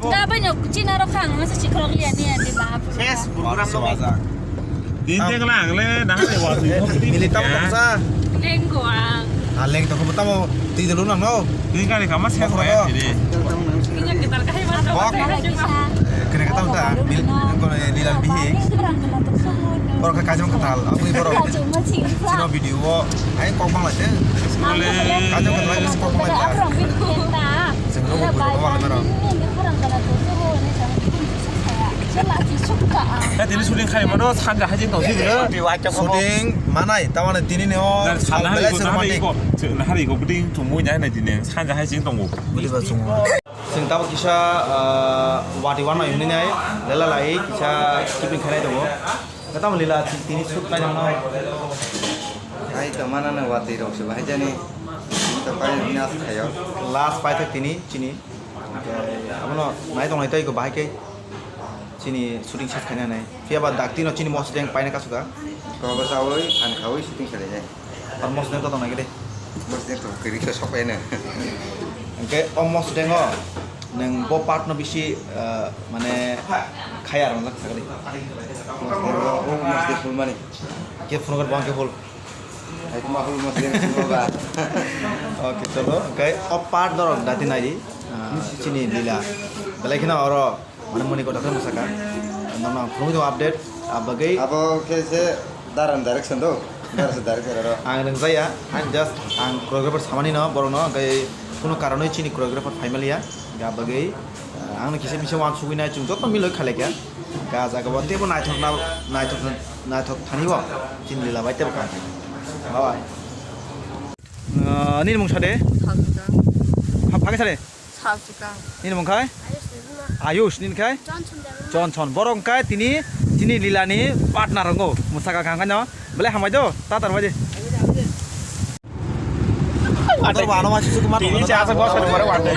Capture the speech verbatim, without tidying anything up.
Da bai no china ro khang masa chikrok liya ni andi ba. Ses program no. Din te kala ang le dah le wa tu. Mili tam tong sa. Lenggo ang. Ah, leng tong ko tamo ti dulu nang no. Din kali kama ses ba ya sini. Inya kita kahai masa. Bok. Kene kata uta mil ko ni lal bihi. Borok khe kajam katal, aboni borok. Chini video o, ai kok bang lai te. Kajam katal, ai kok bang lai te. Chwng no bo bui ko bang lai mero. Ya, tini shooting khai mano, sanja hai jeng tong si bro. Shooting manai, tamane tini ne o. Sanja hai belai ko, romantic. Hari ko, buting tumui nai nai tini, sanja hai jeng tongo. Buli ba chungo. Chwng tabuk kisa, ah, wati wanma himni nai, lela lai kisa kibring khainai tongo. Khe tamo lila tini shoot nai nang nai. Ai to mana na wati rok se bahai jani. Tini to pai himni as khayo. Last pai thak tini chini. Abono nai tong nai tai ko bahai khe. Chini shooting ses khaina nai. Phiya ba dakti no chini mosdeng paina kasuka. Kobo sawi, phan khawi shooting khainai. Ar mosdeng to tong nai de. Mosdeng to kiri khe sok ene. Hingke o mosdeng o nang bo part no bisi, eh, mane khaya rong jak sakali. Mosdeng o, o mosdeng full mani. Ke phone kar bang ke full. Ai kuma full mosdeng full ba. Okay, chalo. Hingke o part dorok dati nai di. Ah, chini lila. Belai khina oro. Mane muni kotha khe mwsaka. Nono ang phunugwi tongo update. Abagwi abo khe se Daran direction do. Daran se director aro. Ang nwngjaya, ang just ang choreographer samani no borok no, hwnkhe kunu karonwi chini choreographer phaimaliya. Hwnkhe abagwi, eh, ang no kisa misa wansugwi nai chwng joto miloi khalai kha. Hwnkhe ah jaga o teibo naithok na, naithok, naithok thani o chini lila bai teibo kha. Bye bye. Ah, nini mung sade? Pha-, phage sade? Nini mung khai? Ayush, nini khai? Johnson. Borok khai tini, tini lila ni partner wngo. Mwsaka kha khaino. Belai hambai do, ta tar bai de. Ator ba ano ma susu kumar. Tini cha sa boss ko bare wande.